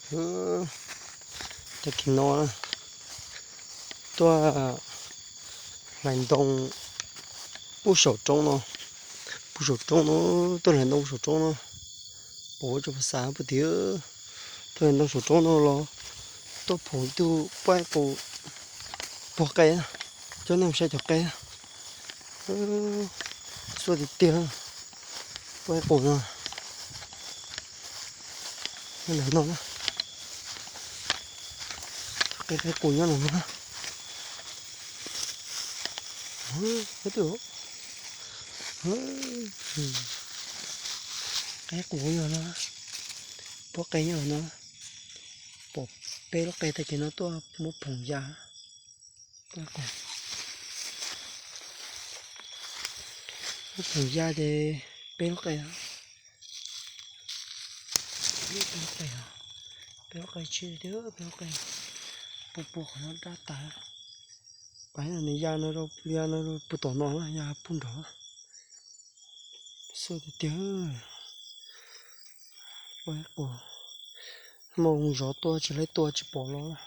Tag kis no tuaj hlais ntoo pub saum roob no, pub saum roob no, tuaj hlais ntoo pub saum roob no. Pom ua rau xav puag tim, tuaj hlais ntoo saum roob no los tuaj phoom ib tug pob qus puag qe, coj nej saib cov qe, xuaj tiag tiag. Pob qus no, nyob ntawm no, qe qus nyob ntawm no. Qe qus yog no, pob qe nyob no, pom peb lub qe tag kis no tuaj muab phoom ya. Muab phoom ya ces peb lub qe, peb lub qe, peb lub qe tsis, peb lub qe puag puag qhov no dab tas. Pab nws ya no, ya no puag tom no, ya puag nrad. Xub tiag tiag. Pob qus, muaj zov tuaj tsis laib tuaj tsis pom los.